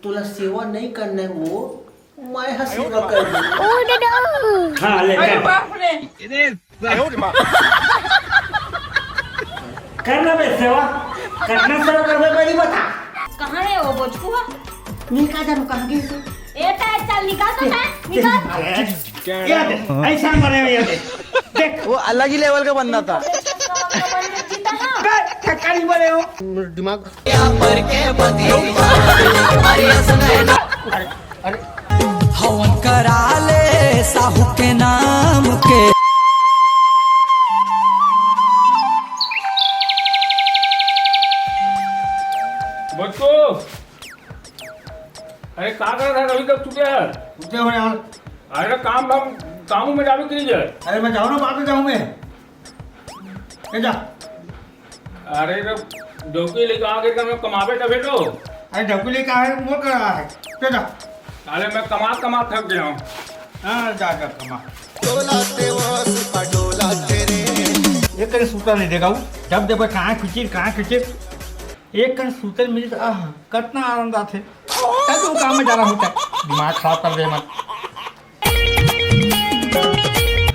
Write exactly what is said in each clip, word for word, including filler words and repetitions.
तोला सेवा नहीं करना है वो, मैं हा सेवा कर दूँ। हाँ, ले अरे कर। बाप रे। कर ना बे सेवा, कतना सेवा करबे, पहली बता। कहाँ है वो बोचकू हा? मैं का जानू कहाँ गई तू? ए, ते चल निकाल तो, ते निकाल। ये दे, ऐसा मरे हुए ये दे। देख। वो अलग ही लेवल का बंदा था। बे, थक्का नहीं मरे हो। दिमाग। अरे, अरे। हवन करा ले साहू के नाम के। बच्चों, अरे, का करत हे? अभी तक सुते हे? सुते हो यार। अरे, काम, काम, कामों में जावे के लिए। अरे, मैं जाऊँ ना, बाद में जाऊँ मैं। ले जा। अरे, तो डौकी लेके आ गए, मैं कमावे तबे तो। अरे, डौकी लेके आए, वो कर रहा है। ले जा। अरे, मैं कमा, कमा थक गया हूँ। हाँ, जा, जा, कमा। एक कहीं सूता नहीं देगा वो। जब देखो, कहाँ खिचिर, कहाँ खिचिर। एक कन सूतल मिली त, आह, कतना आनंद आथे। तब वो काम में जाना होता है। दिमाग खराब कर दे मत।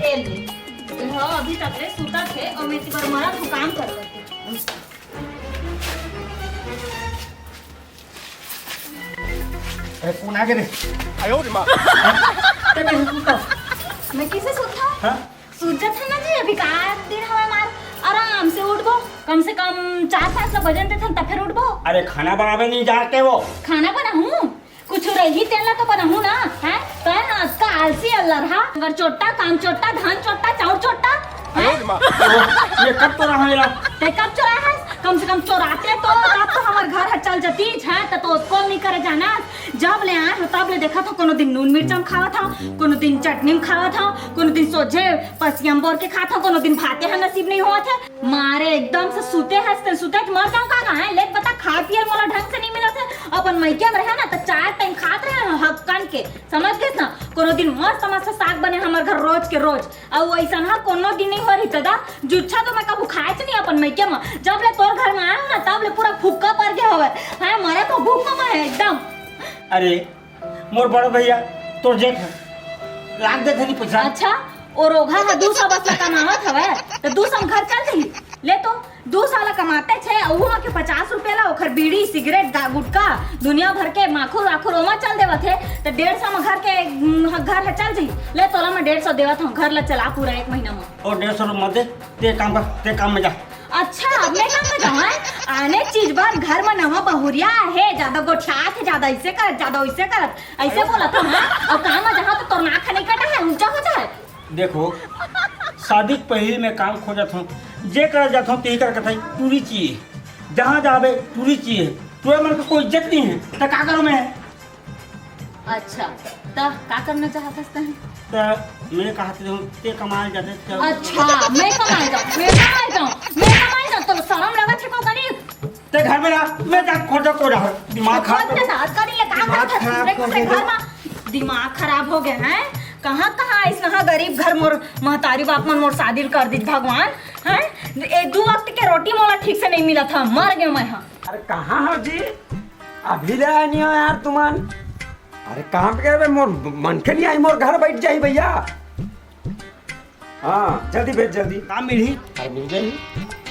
ए ले, ये ह अभी तक ले सूतत हे अउ मैं एती बर मरत हूँ काम कर करके। ए, कौन आ गए रे? आयो रे माँ। ते कहीं सूता? मैं किसे सूता? हाँ? सूत जाथन ना जी, अभी का दिन हवय मार, आराम से उठबो, कम से कम चार पाँच ला बजन देथन, तब फिर उठबो। अरे खाना बनावे नहीं जाते वो। खाना बनाहूँ? कुछ रही तेला तो बनाहूँ ना, हैं? तैं अतका आलसी अल्लर हा, अगर चोट्टा, काम चोट्टा, धान चोट्टा, चाउर चोट्टा, हैं? ये कब तो रहा मेरा? तैं कब चोरा है? कम से कम चोराते तो, तब तो हमर घर ह चल जतीच, हैं? त तो ओतको नहीं करे जाना। जब ले आए हो, तब ले देखत हो, कोनो दिन नून मिर्चा म खावत हो, कोनो दिन चटनी म खावत हो, कोनो दिन सोझे पसिया म बोर के खात हो, कोनो दिन भाते ह नसीब नहीं होवत हे। मारे एकदम से सूते हस, ते सूते त मर जाऊं का गा, हैं? ले बता, खाए पिए ल मोला ढंग से नहीं मिलत हे। अपन मइके म रहे ना, त चार टाइम खात रहे हो हक्कन के, समझ गेस ना? कोनो दिन मस्त मस्त साग बने हमर घर रोज के रोज, अउ अइसन ह कोनो दिन नहीं हो रही त दा, जुच्छा तो मैं कभू खाएच नहीं अपन मइके म। जब ले तोर घर म आए हो ना, तब ले पूरा फुक्का पर गया हवे, हैं? मरत हो भूख म मैं एकदम। अरे, मोर बड़ भैया, तोर जेठ ह, लाख देथे नहीं पैसा। अच्छा, ओ रोगहा ह दू सौ बस ला कमावत हवय, त दू सौ म घर चल जाही। ले तो, दू सौ ला कमाते छे, अउ उहाँ के पचास रुपया ला ओखर बीड़ी, सिगरेट, गा-, गुटखा, दुनिया भर के माखुर वाखुर ओमा चल देवत हे, त डेढ़ सौ म घर के, उम, ह-, घर ह चल जाही। ले तोला मैं डेढ़ सौ देवत हूँ, घर ला चला पूरा एक महीना म। ओ डेढ़ सौ रुपया मत दे, ते काम कर, ते काम में जा। अच्छा, अब मैं काम में जाऊँ, हैं? आने चीज बर घर में नवा बहुरिया हे, ज्यादा गोठियात हे, ज्यादा ऐसे करत, ज्यादा वैसे करत, ऐसे बोलत हूँ, हैं? और काम में जहाँ तो तोर नाक नहीं कटा है, ऊंचा हो जाए। देखो, शादी के पहले मैं काम खोजत हूँ, जे कर जात हूँ, तेही कर कथई टूरी चाहिए, जहाँ जाबे टूरी चाहिए, टूरा मन का कोई इज्जत नहीं है, तो का करूँ मैं? अच्छा, त का करना चाहत हस तैं? त मैं कहत हूँ, ते कमाए जाते त अच्छा, मैं कमाए जाऊँ, मैं कमाए जाऊँ, मैं कमाए जाऊँ, तो शरम लगत हे को कनी? ते घर में रह, मैं जा खोजा को रहा, दिमाग खराब खोज कर। के साथ करी ले, का दिमाग करत हस? खराब देख, कर देख, देगा। घर में दिमाग खराब हो गया है। कहाँ, कहाँ अइसना गरीब घर मोर महतारी बाप मन मोर शादी कर दीस भगवान, हैं? ए दू वक्त के रोटी मोला ठीक से नहीं मिलत ह, मर गयो मैं ह। अरे कहाँ हो जी? अभी ले आए नहीं हो यार तुमन। अरे कहाँ पे गए बे? मोर मनखे नहीं आई, मोर घर बैठ जाही भैया। हाँ, जल्दी भेज, जल्दी। काम मिलही? अरे मिल जाही।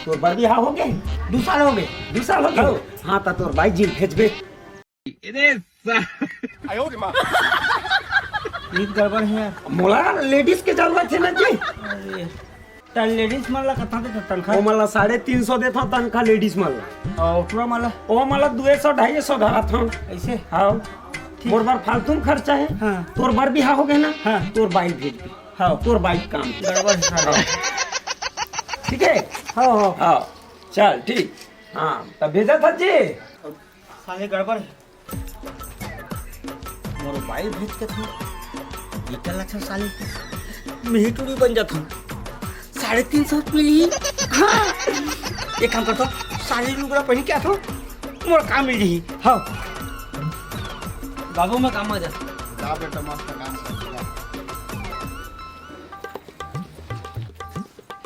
तोर बर बिहाव हो गए? दू साल हो गए। दू साल हो गए? हाँ। हाँ, त तोर बाई जी भेजबे। अरे सा- ई गड़बड़ है यार। मोला लेडीज के जरूरत है ना जी। अरे। त लेडीज मन ला कतना देथे तनखा? ओमन ला साढ़े तीन सौ देथव तनखा लेडीज मन ला। अउ टूरा मन ला? ओमन ला दुए सौ, ढाई सौ धरत हन। अइसे? हाँ। ठीक। मोर बर फालतू में खर्चा है। हाँ। तोर बर बिहाव हो गए ना? हाँ। तोर बाई भेज दे। हाँ। तोर बाई काम। गड़बड़ है साला। हाँ। ठीक है? हाँ, हाँ। हाँ। चल, ठीक। हाँ, त भेजत हस जी। साले गड़बड़ है। मोर बाई भेज के थी। निकल अच्छा साले। मैं ही टूरी बन जाता हूँ। साढ़े तीन सौ रुपये ली। हाँ। एक काम करता हूँ, साड़ी लुगड़ा पहन के आता हूँ। मोर काम मिल जाही। हाँ। बाबू, मैं काम आ जा। जा बेटा, मस्त काम कर।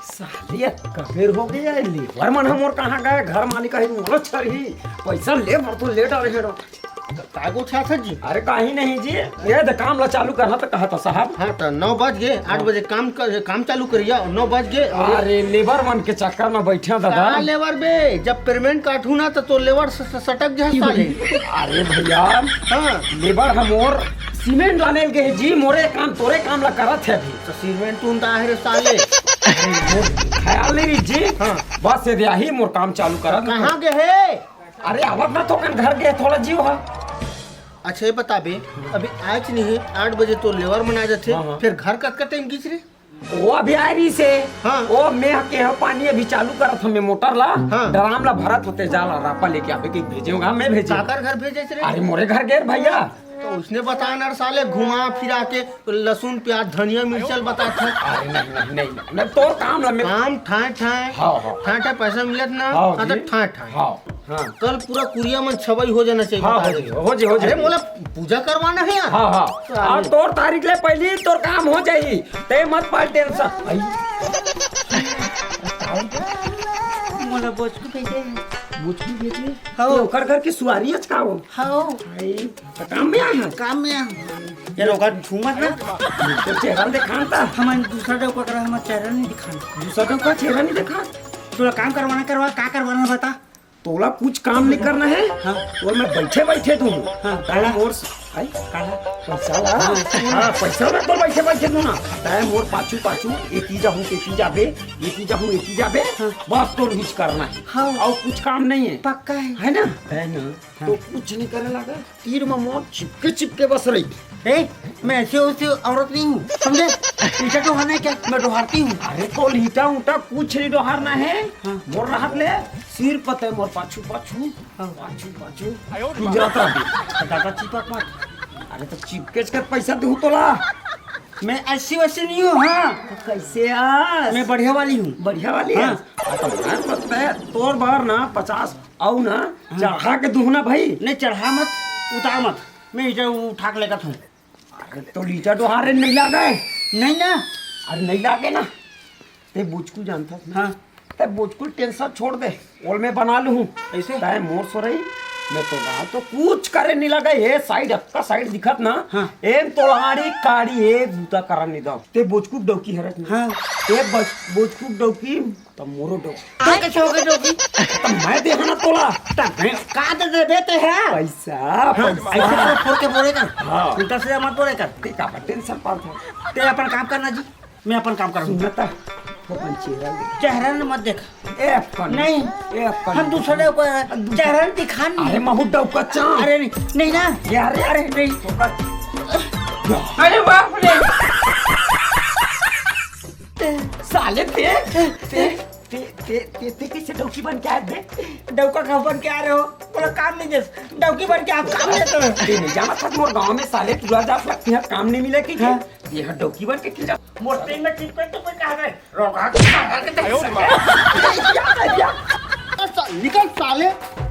साले, कबेर हो गया है, लेबर मन ह मोर कहाँ गए? घर मालिक है, मोला छरही। पैसा ले बर तो ले डारे हे रो। आगो छा था जी। अरे, कहीं नहीं जी, ये दे काम ला चालू करना तो कहा था साहब। हाँ, तो नौ बज गए, आठ बजे काम कर, काम चालू करिया, और नौ बज गए। और अरे, लेबर मन के चक्कर में बैठे दादा। का लेबर बे? जब पेमेंट काटू ना, तो, तो लेबर स-, स-, सटक जा साले। अरे भैया, हाँ। लेबर हम और सीमेंट लाने गए जी, मोरे काम, तोरे काम ला करत है अभी। तो सीमेंट टूनता है रे साले। अरे, मोर ख्याल नहीं रही जी। हाँ। बस ये दे, यही मोर काम चालू करत। कहाँ गए है? अरे, आवत ना तो कन घर गए, थोड़ा जीव हा। अच्छा, ये बताबे, अभी आज नहीं है, आठ बजे तो लेबर मन आ जाथे, हाँ, हाँ। फिर घर कतका टाइम गीच रे? वो अभी आ रही से। हाँ। वो मैं के हो पानी अभी चालू करत हमें मोटर ला, हाँ। ड्राम ला भरत होते जाला रापा लेके आबे के भेजे होगा, मैं भेजे। काकर घर भेजे रे? अरे, मोरे घर गए भैया। तो उसने बताया ना साले, घुमा फिरा के लहसुन, प्याज, धनिया, मिर्चल बताथे। अरे नहीं, नहीं, नहीं, नहीं, तोर काम ला मैं काम ठाए ठाए। हाँ, हाँ। ठाए ठाए पैसा मिलत ना, हाँ, हाँ, तो जी। ठाए ठाए। हाँ, हाँ। कल पूरा कुरिया मन छवई हो जाना चाहिए, हाँ, बता हो दे। जी, हो जी, हो जी। अरे, मोला पूजा करवाना है यार। हाँ, हाँ। तो और आगे। तोर तारीख ले पहली तोर काम हो जाही, ते मत पाल टेंशन। आई। मोला बोचकू भेजे। बोचकू भेजे? हाँ। ये ओकर घर की सुआरी है का वो? हाँ। आई। तो काम में आ है? काम में आ। ये लोग छू मत ना। तो चेहरा दिखाता। हमारे दूसरा डौका करा, हमारा चेहरा नहीं दिखाना। दूसरा डौका चेहरा नहीं दिखा। तोला काम करवाना करवा, का करवाना बता। तोला कुछ काम नहीं करना है। हाँ। और मैं बैठे बैठे दूँ। हाँ, काला। और स-, आई? काला। पैसा ला। हाँ, हाँ, पैसा मैं तो बैठे बैठे दूँ ना। तै मोर पाछू पाछू, एती जाहूँ, एती जाबे, एती जाहूँ, एती जाबे। हाँ। बस तोर हीच करना है। हाँ। और कुछ काम नहीं है। पक्का है। है ना? है ना? हाँ। तो कुछ नहीं करे लागा। तीर में मौत चिपके चिपके बस रही। ए, मैं ऐसे वैसे औरत नहीं हूँ, समझे? ईटा डोहाना है क्या? मैं डोहारती हूँ। अरे तो ईटा उटा कुछ नहीं डोहारना है। हाँ। मोर रहत ले, सिर पते मोर पाछू पाछू, हाँ। पाछू पाछू, पिंजरा तरफ। दादा चिपक मत। अरे तो चिपकेच कर पैसा दूँ तोला। मैं ऐसी वैसी नहीं हूँ, हाँ। तो कैसे आस? मैं बढ़िया वाली हूँ। बढ़िया वाली हाँ। है? हाँ, तो मैं पता है, तोर बार ना पचास आऊ ना, हाँ। चढ़ा के दूँ ना भाई। नहीं, चढ़ा मत, उतार मत। मैं ईटा उठा के लेकर हूँ। अरे तो ईटा डोहारे नहीं लागे। नहीं ना। अरे नहीं लागे ना। ते बुचकू जानता ना? हाँ। ते बुचकू टेंशन छोड़ दे। ओल मैं बना लूँ। ऐसे? तै मोर सोरई, मैं तो ना तो कुछ करे नहीं लगे। ये साइड, अक्का साइड दिखत ना? हाँ। एम तोलाड़ी काड़ी, ये बूता करा नहीं दो। ते बुचकू डौकी हरत ना? हाँ। ते बच-, बुचकू डौकी तो मोरो डौकी। तो कैसे हो गए डौकी? तो मैं देहा ना तोला। तो मैं का दे देबे ते है? पैसा, हाँ, पैसा। ऐसे तो फोड़ के बोले कर। हाँ। उल्टा सीधा मत बोले कर। ते का पर टेंशन पाल था? ते अपन काम करना जी, मैं अपन काम करूँ। सुनता, वो अपन चेहरा ले। चेहरा न मत देख। ए अपन। नहीं। ए अपन। हम दूसरे को दूसरे चेहरा न दिखान। अरे महू डौका चाम। अरे नहीं, नहीं ना। ये अरे, अरे नहीं। अरे बाप रे। साले ते, ते, ते, ते, ते, ते कैसे डौकी बन के आए बे? डौका का बन के आ रहे हो? पूरा काम नहीं दे। डौकी बन के आप काम देते हो। ये नहीं जाना था मोर गांव में साले पूरा जा सकती है, काम नहीं मिले कि हाँ। ये डौकी बन के खिला। मोर तीन में ठीक पे तो कोई कहा गए। रोका के मारा के देख सकते। निकल साले,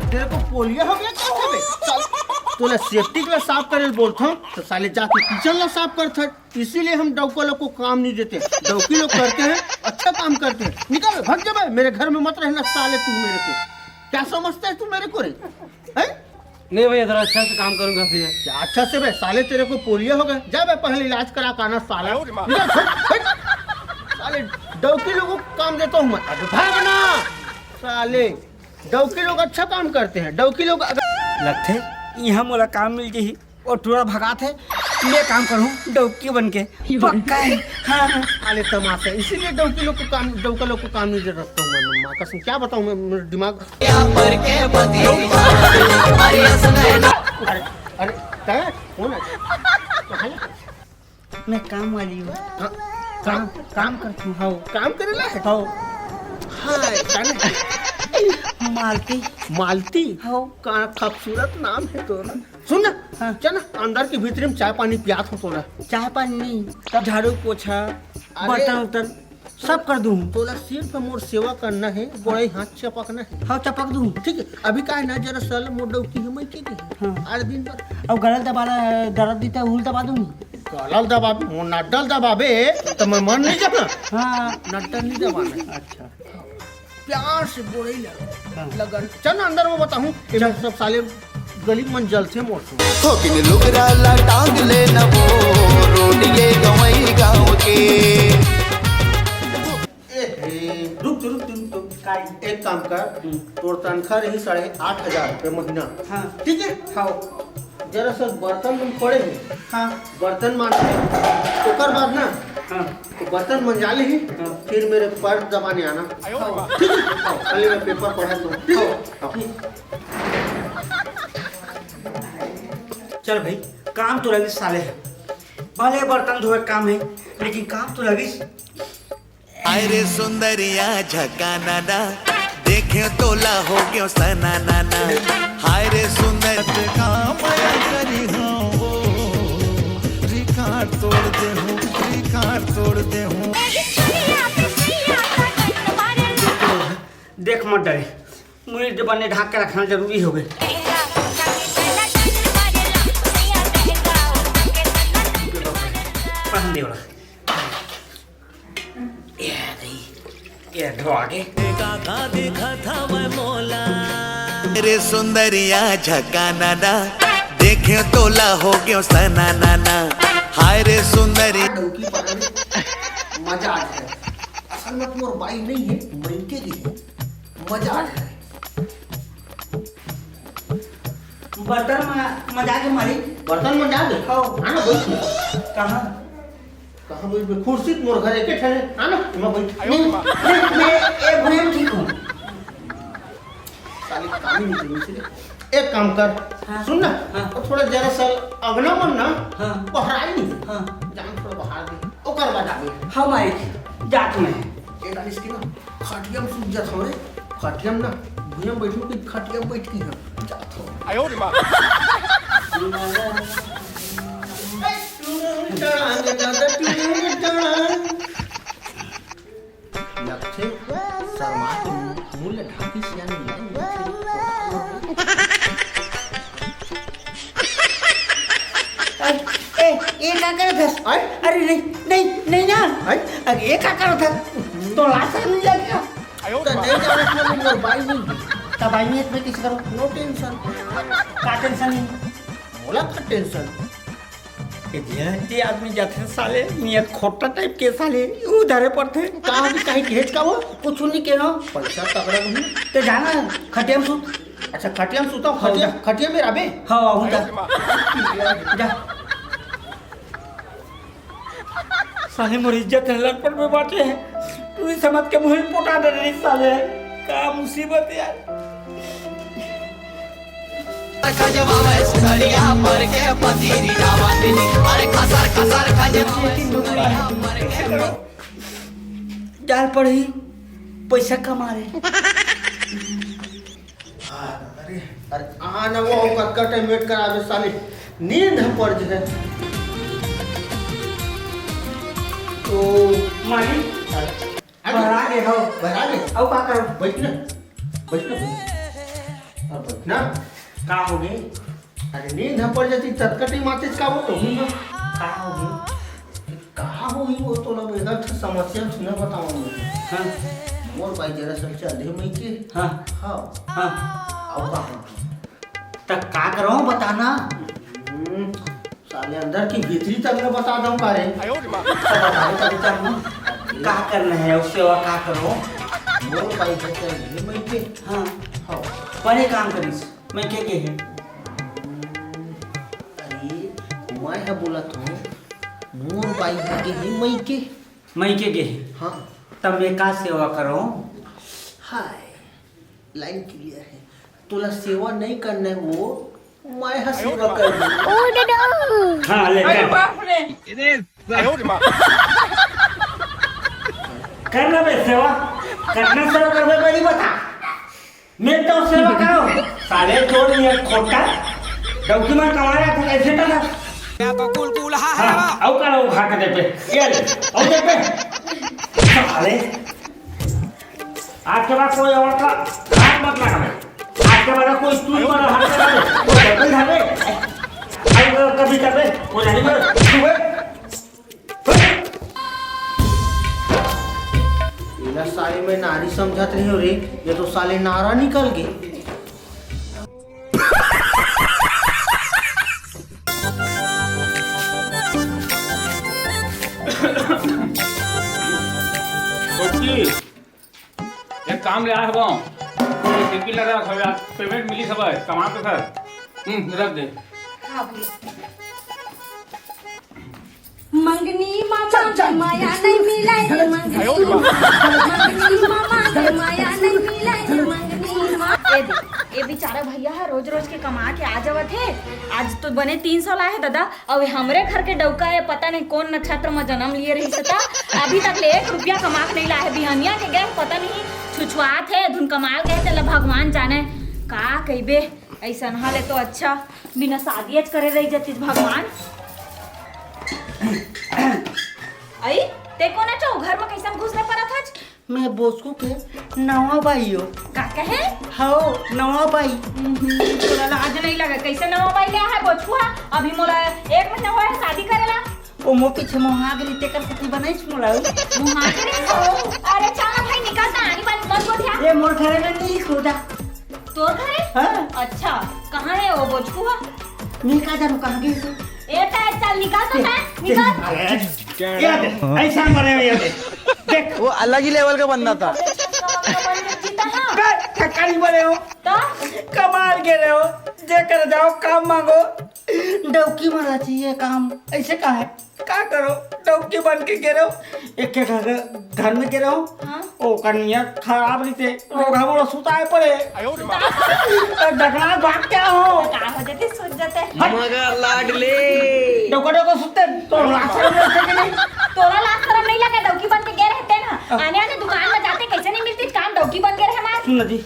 तेरे को पोलियो हो गया क्या था बे? साल-, तोला सेफ्टी के लिए साफ करे बोलता हूँ, तो साले जाके किचन ला साफ कर था। इसीलिए हम डौका लोग को काम नहीं देते। डौकी लोग करते हैं, अच्छा काम करते हैं। निकल, भाग जा बे, मेरे घर में मत रहना साले तू मेरे को। क्या समझता है तू मेरे को रे? हैं? नहीं भैया, जरा अच्छा से काम करूंगा भैया। क्या अच्छा से बे? साले तेरे को पोलियो हो गया। जा बे, पहले इलाज करा के आना साला। निकल, हट, हट। साले डौकी लोगों को काम देता हूँ मैं। अबे भागना। साले डौकी लोग अच्छा काम करते हैं। डौकी लोग अगर लगथे, यहाँ मोला काम मिल जाही। वो टूरा भगात है, मैं काम करूँ डौकी बन के। पक्का है। हाँ, हाँ। अरे तमाशा, इसीलिए डौकी लोग को काम, डौका लोग को काम नहीं दे सकता हूँ मैं, माँ कसम। क्या बताऊँ मैं, मेरा दिमाग। अरे, अरे, तै कौन है? कहाँ है? मैं काम वाली हूँ। हाँ, काम, काम करती हूँ, हाँ। काम करे ला है? हाँ। हाय, कौन है? मालती। मालती? हाँ। का खूबसूरत नाम है तोर। सुन ना, हाँ। चल ना, अंदर के भीतरी में चाय पानी पियात हो तोला। चाय पानी नहीं, झाड़ू पोछा, अरे। बर्तन उर्तन सब कर दूँ। तोला सिर्फ मोर सेवा करना है, गोड़े हाथ चपकना है। हाँ, चपक दूँ। ठीक है, अभी का है ना, जरा सल मोर डौकी है, मैं के दे। हाँ। आठ दिन पर। अब गलल दबाना, दर्द देता है, उल दबा दूँ। गलल दबाबे, मोर नड्डल दबाबे, तो मैं मर नहीं जाना। हाँ। नड्डल नहीं दबाना। अच्छा। प्यार से गोड़े लगा। हाँ। लगन। चल ना अंदर में बताऊँ। ये चल। सब साले गली मन जलथे मोर से। थोकिन लुगरा ला टांग ले न वो, रोड ये गंवई गाँव के। ए, ए, रुक, रुक, रुक, रुक। काय? एक काम कर, हम्म। तोर तनखा रही साढ़े आठ हजार रुपये महीना। हाँ। ठीक है? हाँ। जरा सा बर्तन मन पड़े हैं। हाँ। बर्तन मांज ले। ओकर बाद ना, हाँ। तो बर्तन मंजा ले ही, हाँ। फिर मेरे पैर दबाने आना। हाँ। ठीक है? हाँ, पहले मैं पेपर पढ़ा तो। ठीक है? हाँ। हाँ। चल भाई, काम तो लगिस साले हे। भले बर्तन धोए काम हे, लेकिन काम तो लगिस। हाय रे सुंदरिया झकाना ना, देखे तोला हो गयो सना ना ना। हाय रे सुंदर का मया करी हो, रिकॉर्ड तोड़ दे हूँ, रिकॉर्ड तोड़ दे हूँ। देख मत डरे, मुड़ी बने ढाक के रखना जरूरी हो गए। पहन दे वाला। ये नहीं, ये ढोआ के। काका देखा था मैं मोला। रे सुंदरिया झकाना ना, देखे तोला हो गयो सना ना ना। हाय रे सुंदरी। डौकी पकड़, मजा आ जाए। असल में मोर बाई नहीं है, मइके के है। मजा आ जाए। बर्तन म-, मजा के मारी। बर्तन मंजा दे। हाँ। हाँ ना, बैठ। कहाँ? कहाँ बैठ बे? कुर्सी तो मोर घर एके ठन हे। हाँ ना, मैं बैठ। नहीं, नहीं, मैं ए भुइयां म ठीक हूँ। साले काम ही नहीं करनी चाहिए। एक काम कर, हाँ। सुन ना, हाँ। और थोड़ा जरा सा अगना मन ना, हाँ। बहराई नहीं। हाँ। जान थोड़ा बहार दे, ओकर बाद आबे। हम आए थे, जात में। ए डालिस की ना, खटिया म सूत जात हवे। खटिया म ना, भुइयां म बैठू कि खटिया म बैठ के हम जात हवे। आयो रे माँ। लगथे, शर्मा के मुंह ले ढाकी सियान मिला। ए, ए, ये का करत हस? आय? अरे नहीं, नहीं, नहीं ना। आय? अरे ये का करत हस? तो लाशा नहीं लग गया। त नहीं जाने का मोर बाई नहीं। तब आई नहीं, मैं किस करूँ? No tension। का tension नहीं? मोला का tension? ए, जे आदमी जाथे साले, नियत खोटा type के साले, उ धरे पड़थे। का भी कहीं कहेच का वो? कुछ नहीं कहना। पैसा तगड़ा नहीं। ते जाना, खटिया म सूत। अच्छा, खटिया म सूता, हाँ, खटिया, जा। खटिया में रहबे? हाँ, हूँ जा। जा। साले मोर इज्जत हे लटपट में बाटे हे। टूरी समझ के मुंह पोटा दे रही साले। का मुसीबत यार। खजवावे सुधरिया पर के पतीरी डावा दीदी। अरे खसर खसर खजवावे सुधरिया पर के। जाल पड़ही, पैसा कमा रे। अरे, अरे, आ ना वो कतका time wait कराबे साले, नींद ह पड़ जाए। तो मालिक, अरे, अरे, बहरा गे हो। बहरा गे? अब का करो? बैठ ना, बैठ ना, अब बैठ ना। का हो गए? अरे नींद ह पड़ जाती, ततका time आतेच का वो तो। का हो गए? का होही वो तो ना, एक ठो समस्या सुना बताऊं मैं। हाँ। मोर बाई जरा सा चल दे मइके। हाँ। हाँ। हाँ। अब का हो? त का करो बताना? हम्म, साले अंदर की भीतरी तक मैं बता दूं का रे? आयो रे माँ। तब बताओ, तब बताओ। का करना है उससे, और का करो? मोर बाई जरा चल दे मइके। हाँ। हाँ। बड़े काम करिस, मइके के है। अरे, मैं ह बोलत हूँ, मोर बाई ह गे हे मइके। मइके गे हे? हाँ। तब मैं का सेवा करो? हाय, line clear है। तोला सेवा नहीं करना है वो, मैं ह सेवा कर दूँ। हाँ, ले अरे कर। बाप रे। करना बे सेवा, कतना सेवा करबे, पहली बता। मैं तो सेवा करो, साले चोर, ये खोटा डौकी मन कमा रहा था, कैसे था? मैं तो कुल कुल हा हाँ, है। आओ करो, खा के दे पे, ये ले, आओ दे पे। साले, आज के बाद कोई और का हाथ मत लगावे। आज के बाद कोई तू ही मारो, हाथ लगावे, वो डबल धावे। अब कभी कर दे, वो नहीं मारो, तू बे। एला साले मैं नारी समझत रहे हो रे, ये तो साले नारा निकल गए। एक काम ले आए हवं, खिड़की लगा रखा यार, पेमेंट मिली सब है, कमा के सर। हम्म, रख दे। हाँ भैया। मंगनी मामा के माया नहीं मिले रे, मंगनी मामा, मंगनी मामा के माया नहीं मिले रे, मंगनी मामा। ए दे, ए बेचारा भैया ह रोज रोज के कमा के आ जावत हे। आज तो बने तीन सौ लाए हे दादा। अउ हमरे घर के डउका हे, पता नहीं कौन नक्षत्र म जन्म लिए रहिस त, अभी तक ले एक रुपया कमा के नहीं लाए हे। बिहनिया के गए, पता नहीं छुछुआत हे, धुन कमाल गए, तेला भगवान जाने का कहिबे। ऐसन हाले तो अच्छा, बिना शादीच करे रह जतिस भगवान। अई, ते कोन अचो? घर म कैसन घुसने परत हच? मैं बोचकू के नवा बाई हो। का कहे? हव, नवा बाई। हम्म, तोला लाज नहीं लगे? कैसे नवा बाई ले आहे बोचकू हा? अभी मोला एक महीना होए हे शादी करेला। ओ मो पीछे मोहा गे रहिस तेकर सेती बनाइस मोला। मोहा गे रहिस? अरे चल ना भाई, निकल ना, आनी बानी मत गोठिया। ए, मोर घरे में नहीं सोदा। तोर घरे? हाँ। अच्छा, कहाँ हे वो बोचकू हा? मैं का जानू कहाँ गे हे? ए, त चल निकल तो ए, तैं, ए, निकल। अरे, ये दे, ऐसा बने हो, ये दे। देख। वो अलग ही लेवल का बंदा था। जीता हाँ। बे, ठक्का नहीं बने हो। तो? कमाल गे रहे हो, जेकर जाओ काम मांगो, डौकी मारा चाहिए काम, ऐसे का है? का करो, डौकी बन के गे रहो, एक के घर, घर में गे रहो, हाँ। ओकर नियत खराब रहिथे, रोगहा मोला सुताए पड़े। सुताए पड़े? त डकना बात क्या हो? का हो जाते, सुत जाते। हट। मगर लाडली। डौका डौका सुते, तो लाज शरम लगथे कि नहीं? तोला लाज शरम नहीं लगे, डौकी बन के गे रहे तेन हा। हाँ। आने आने दुकान में जाते, कैसे नहीं मिलती काम, डौकी बन के रहे मार। सुन ना जी,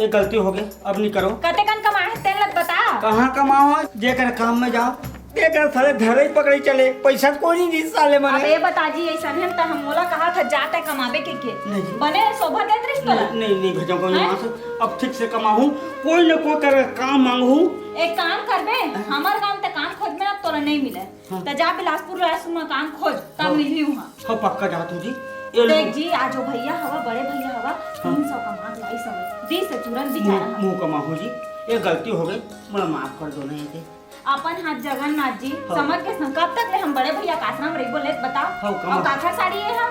एक गलती हो गई, अब नहीं करो। कते कन कमाए हे तेन ल बता। कहाँ कमाओ? जेकर काम में जाओ, तेकर साले धरे पकड़े चले, पैसा कोई नहीं दी साले अब मने। ए बता जी, ऐसन है त हम मोला कहा था जाता कमाबे के के। नहीं जी। बने शोभा देत रहिस तोला। नहीं, नहीं, नहीं भेजो कोई हैं? यहाँ से। अब ठीक से कमाहूँ, कोई न कोई कर काम मांगहूँ। एक काम करबे, हाँ। हमार गाँव त काम खोजबे ना, तोला नहीं मिले। हाँ। त जा बिलासपुर, बिलासपुर में काम खोज, तब हाँ। मिलही उहाँ। हाँ, पक्का जात हूँ जी। ये लो। देख जी, आज वो भैया हवा, बड़े भैया हवा, हाँ। तीन सौ कमा के लाई सब। दी से तुरंत बेचारा मुँह, हवा। मुँह कमा हो जी, ये गलती हो गई, मोला माफ कर दो ना ये। अपन हाथ जगन्नाथ जी, हाँ। समझ के सन, कब तक ले हम बड़े भैया का आश्रम रहिबो, ले बता। हाँ, कमा। और काखर साड़ी ये है?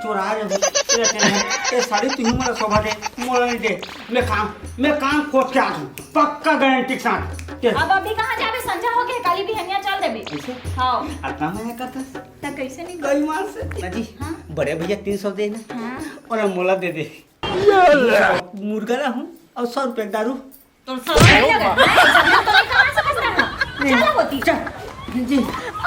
चोरा रहे हो। ये, ये, ये साड़ी तुम्ही मोला शोभा दे, मोला नहीं दे। मैं काम, मैं काम खोज के आ जाऊँ, पक्का गारंटी के साथ। के? अब अभी कहाँ जाबे, संझा हो गए, काली बिहनिया चल देबे। ऐसे? हाँ। अतना मया करता? त कैसे नहीं? गई मार से। ना जी, हाँ? बड़े भैया तीन सौ दे ना। हाँ। और मोला दे दे। मुर्गा ला हूँ और सौ रुपया दारू। तो सौ रुपया नहीं लगा। नहीं, तो नहीं कमा सकता ना। नहीं। चलो होती। चल, जी।